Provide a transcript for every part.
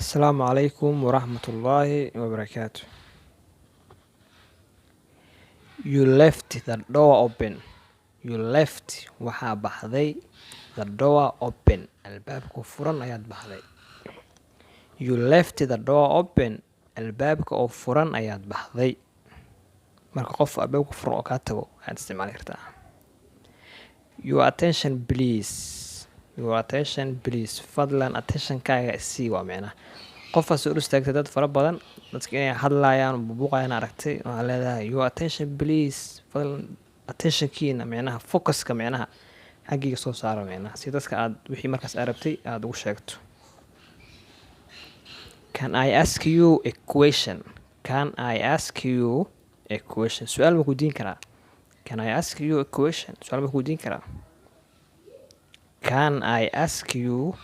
Asalaamu calaykum waraxmatullaahi wabarakaatu. You left the door open. You left waxaa baxday, the door open, albaabka furan ayaad baxday. You left the door open, albaabka oo furan ayaad baxday. Marka qof albaabka furan oo kaa tago ayaad isticmaali kartaa. Your attention, please. Your attention, please. Fadlan attentionkaaga isii waa micnaha. Qofaas soo istaagtay dad fara badan, dadka inay hadlayaan, buuqayaan aragtay, waxaa leedahay "Your attention, please." Fadlan attentionkiina, micnaha focuska, micnaha xaggiga soo saaro, micnaha si dadka aad wixii markaas aad rabtay aad ugu sheegto. Can I ask you a question? Can I ask you a question? Su'aal ma ku weydiin karaa? Can I ask you a question? Su'aal ma ku weydiin karaa? Can I ask you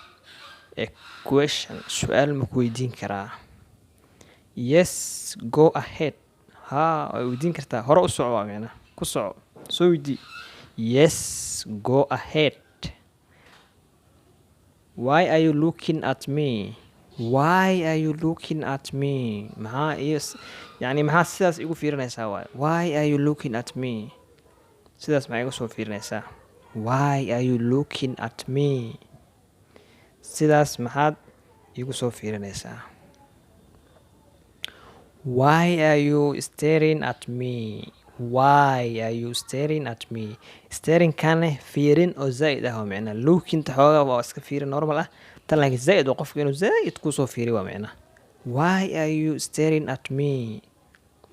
a question? Su'aal ma ku weydiin karaa? Yes, go ahead. Haa, waa weydiin kartaa. Hore u soco waa micnaha. Ku soco. Soo weydii. Yes, go ahead. Why are you looking at me? Why are you looking at me? Maxaa iyo yacni maxaa sidaas igu fiirinaysaa waay? Why are you looking at me? Sidaas maxaa iga soo fiirinaysaa? Why are you looking at me? Sidaas maxaad igu soo fiirinaysaa? Why are you staring at me? Why are you staring at me? Staring kane fiirin oo zaid ah waa micnaha. Looking ta xoogaa waa iska fiirin normal ah. Tan laakiin zaid oo qofka inuu zaid kusoo fiiriyo waa micnaha. Why are you staring at me?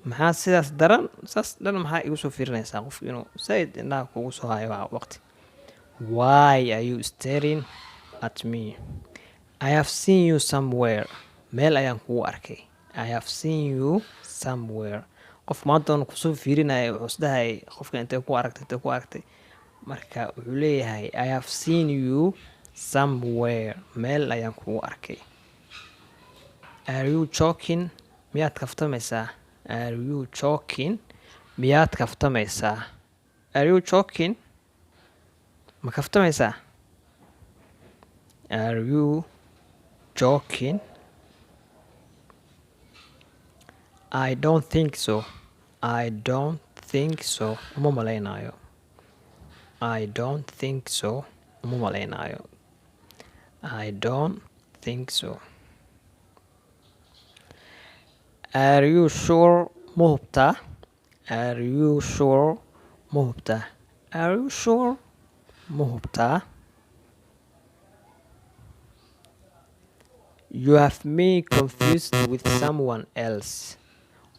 Maxaa sidaas daran, saas dhan maxaa igu soo fiirinaysaa, qofka inuu zaid indhaha kugu soo hayo waa waqti. Why are you staring at me? I have seen you somewhere. Meel ayaan kugu arkay. I have seen you somewhere. Qof maanta oon kusoo fiirinaya wuxuu isdhahayay qofka intee ku aragtay, intee ku aragtay. Marka wuxuu leeyahay "I have seen you somewhere." Meel ayaan kugu arkay. Are you joking? Miyaad kaftamaysaa? Are you joking? Miyaad kaftamaysaa? Are you joking? Ma kaftamaysaa? Are you joking? I don't think so. I don't think so. Uma maleynayo. I don't think so. Uma maleynayo. I don't think so. Are you sure? Ma hubtaa? Are you sure? Ma hubtaa? Are you sure? Ma hubtaa? You have me confused with someone else.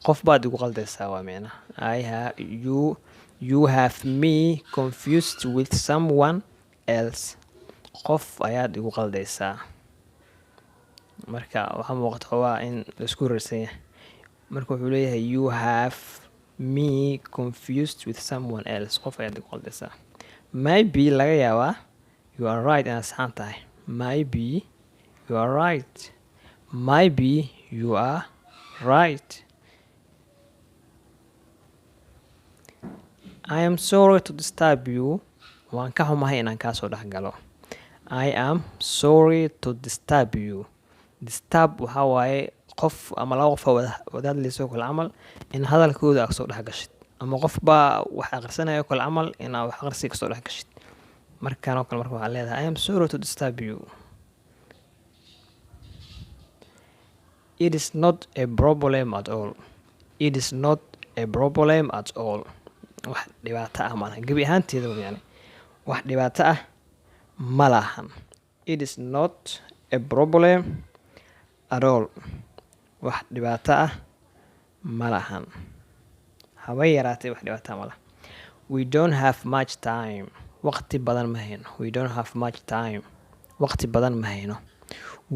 Qof baad igu qaldaysaa waa micnaha. I have you you have me confused with someone else. Qof ayaad igu qaldaysaa. Marka waxaa muuqata xoogaa in la isku wareersan yahay. Marka wuxuu leeyahay "You have me confused with someone else." Qof ayaad igu qaldaysaa. Maybe, laga yaabaa, you are right, inaad saxan tahay. Maybe you are right. Maybe you are right. I am sorry to disturb you. Waan ka xumahay inaan kaa soo dhex galo. I am sorry to disturb you. Disturb waxaa waaye qof ama laba qof oo wada hadlayso kale camal in hadalkooda aad soo dhex gashid, ama qof baa wax aqrisanayo kale camal inaa wax aqrisi kasoo dhex gashid. Markaan oo kale marka waxaa leedahay "I am sorry to disturb you." It is not a problem at all. It is not a problem at all. Wax dhibaato ah malahan gebi ahaanteedaba, yani wax dhibaato ah ma lahan. It is not a problem at all. Wax dhibaato ah ma lahan, haba yaraatee wax dhibaato ah ma lahan. We don't have much time. Waqti badan ma hayno. We don't have much time. Waqti badan ma hayno.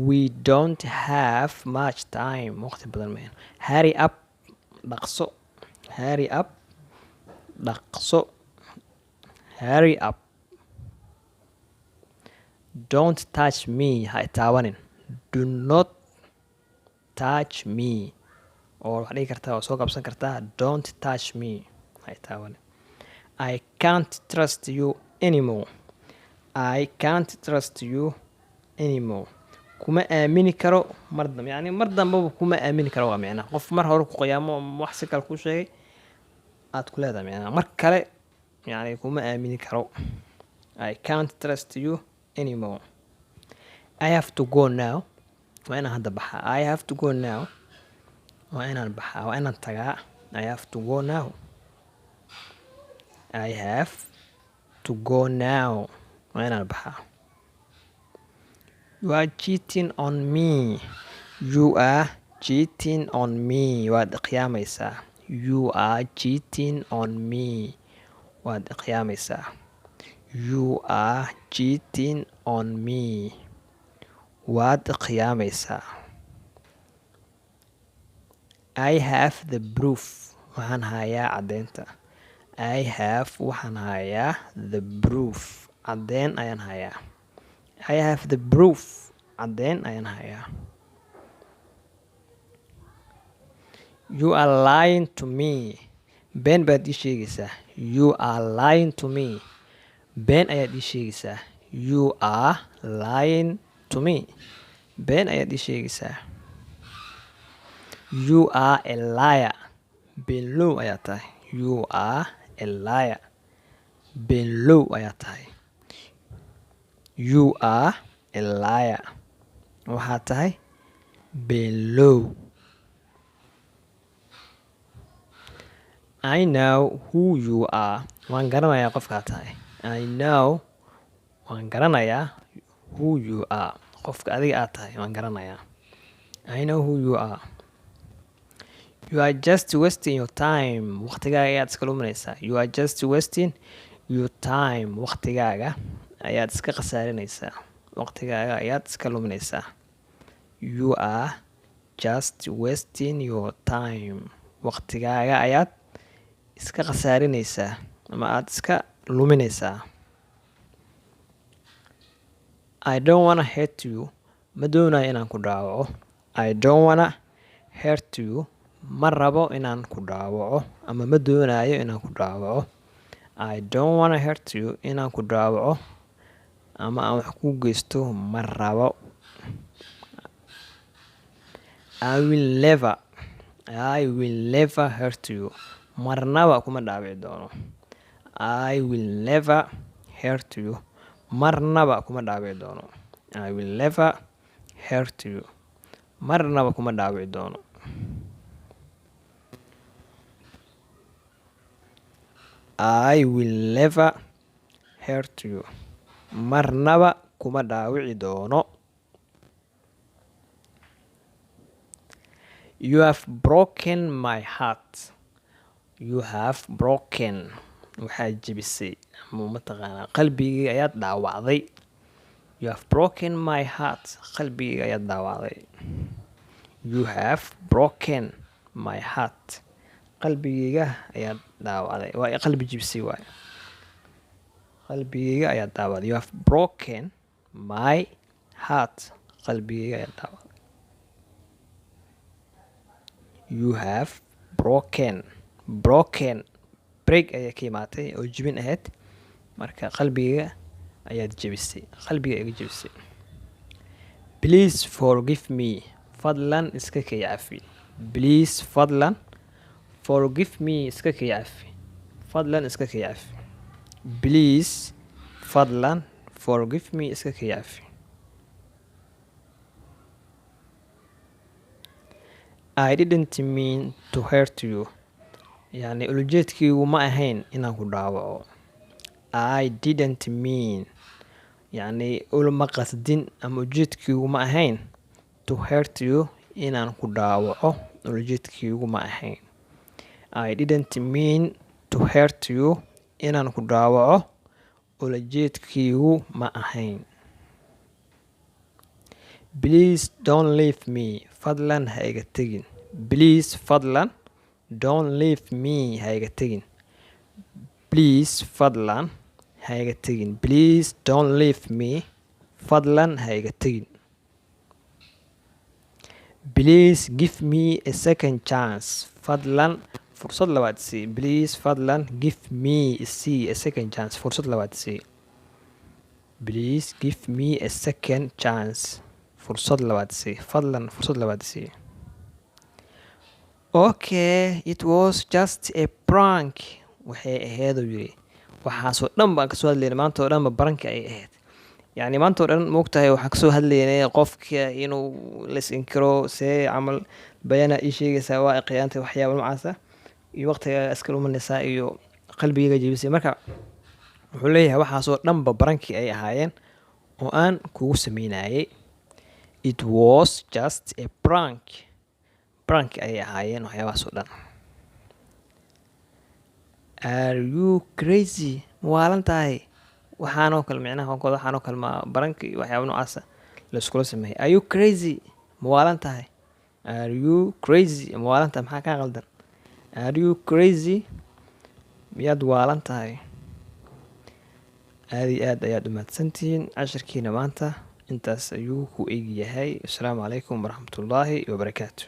We don't have much time. Waqti badan ma hayno. Hurry up, dhaqso. Hurry up, dhaqso. Hurry up. Don't touch me. Ha itaabanin. Do not touch me, oo waxaad dhihi kartaa oo soo qabsan kartaa "Don't touch me." Ha itaabanin. I can't trust you anymore. I can't trust you anymore. Kuma aamini karo mar dambe, yani mar dambaba kuma aamini karo. Waa micnaha qof mar hore ku qiyaamo, wax si kale kuu sheegay aad ku leedahay, micnaha mar kale yani kuma aamini karo. I can't trust you anymore. I have to go now. Waa inaan hadda baxaa. I have to go now. Waa inaan baxaa, waa inaan tagaa. I have to go now. I have to go now. Waa inaan baxaa. You are cheating on me. You are cheating on me. Waad ikhiyaamaysaa. You are cheating on me. Waad ikhiyaamaysaa. You are cheating on me. Waad ikhiyaamaysaa. I have the proof. Waxaan hayaa caddeynta. I have, waxaan hayaa, the proof, caddeyn ayaan hayaa. I have the proof. Caddeyn ayaan hayaa. You are lying to me. Been baad ii sheegaysaa. You are lying to me. Been ayaad ii sheegaysaa. You are lying to me. Been ayaad ii sheegaysaa. You are a liar. Beenlow ayaa tahay. You are a liar. Beenlow ayaa tahay. You are a liar. Waxaad tahay beenlow. I know who you are. Waan garanayaa qofkaad tahay. I know, waan garanayaa, who you are, qofka adiga aad tahay waan garanayaa. I know who you are. You are just wasting your time. Waqtigaaga ayaad iska luminaysaa. You are just wasting your time. Waqtigaaga ayaad iska khasaarinaysaa. Waqtigaaga ayaad iska luminaysaa. You are just wasting your time. Waqtigaaga ayaad iska khasaarinaysaa ama aad iska luminaysaa. I don't wanna hurt you. Ma doonayo inaan ku dhaawaco. I don't wanna hurt you. Ma rabo inaan ku dhaawaco ama ma doonayo inaan ku dhaawaco. I don't wanna hurt you. Inaan ku dhaawaco ama aan wax kuu geysto ma rabo. I will never, I will never hurt you. Marnaba kuma dhaawici doono. I will never hurt you. Marnaba kuma dhaawici doono. I will never hurt you. Marnaba kuma dhaawici doono. I will never hurt you. Marnaba kuma dhaawici doono. You have broken my heart. You have broken, waxaad jebisay ama mataqaanaa qalbigayga ayaad dhaawacday. You have broken my heart. Qalbigayga ayaad dhaawacday. You have broken my heart. Qalbigayga ayaad dhaawacday. Waa i qalbi jebisay waay. Qalbigayga ayaad dhaawacday. You have broken my heart. Qalbigayga ayaad dhaawacday. You have broken, broken, break ayaa ka imaatay oo jebin ahayd. Marka qalbigayga ayaad jebisay, qalbiga iga jebisay. Please forgive me. Fadlan iska kay cafi. Please, fadlan, forgive me, iska kay cafi. Fadlan iska kay cafi. Please, fadlan, forgive me, iska kay cafi. I didn't mean to hurt you. Yani ulajeedkaygu ma ahayn inaan ku dhaawaco. I didn't mean, yacni ulama qasdin ama ujeedkaygu ma ahayn, to hurt you, inaan ku dhaawaco ulajeedkaygu ma ahayn. I didn't mean to hurt you. Inaan ku dhaawaco ulajeedkaygu ma ahayn. Please don't leave me. Fadlan ha iga tegin. Please, fadlan, don't leave me, ha iga tegin. Please, fadlan ha iga tegin. Please don't leave me. Fadlan ha iga tegin. Please give me a second chance. Fadlan fursad labaad sii. Please, fadlan, give me, sii, a second chance, fursad labaad sii. Please give me a second chance. Fursad labaad isii, fadlan fursad labaad isii. Okay, it was just a prank. Waxay ahayd, uu yiri, waxaasoo dhan baan kasoo hadlaynay maanta oo dhanba prank-ka ay ahayd. Yacni maanta oo dhan, moogtahay, waxaan kasoo hadlaynay qofka inuu la inkiro, see camal bayana ii sheegaysaa, waa khiyaantay, waxyaaba noocaasa iyo waqtiga iska luminaysaa iyo qalbigayga jebisay. Marka wuxuu leeyahay waxaasoo dhanba prank-kii ay ahaayeen oo aan kugu sameynayay. It was just a prank. Prank ayay ahaayeen waxyaabahaas oo dhan. Are you crazy? Ma waalan tahay? Waxaanoo kale micnaha wankooda, waxaanoo kale ma prank-ka iyo waxyaaba noocaasa la iskula sameeyay. Are you crazy? Ma waalan tahay? Are you crazy? Ma waalan tahay? Maxaa kaa qaldan? Are you crazy? Miyaad waalan tahay? Aad iyo aad ayaad u mahadsantihiin. Casharkiina maanta intaas ayuu ku eg yahay. Asalaamu calaykum waraxmatullaahi wabarakaatu.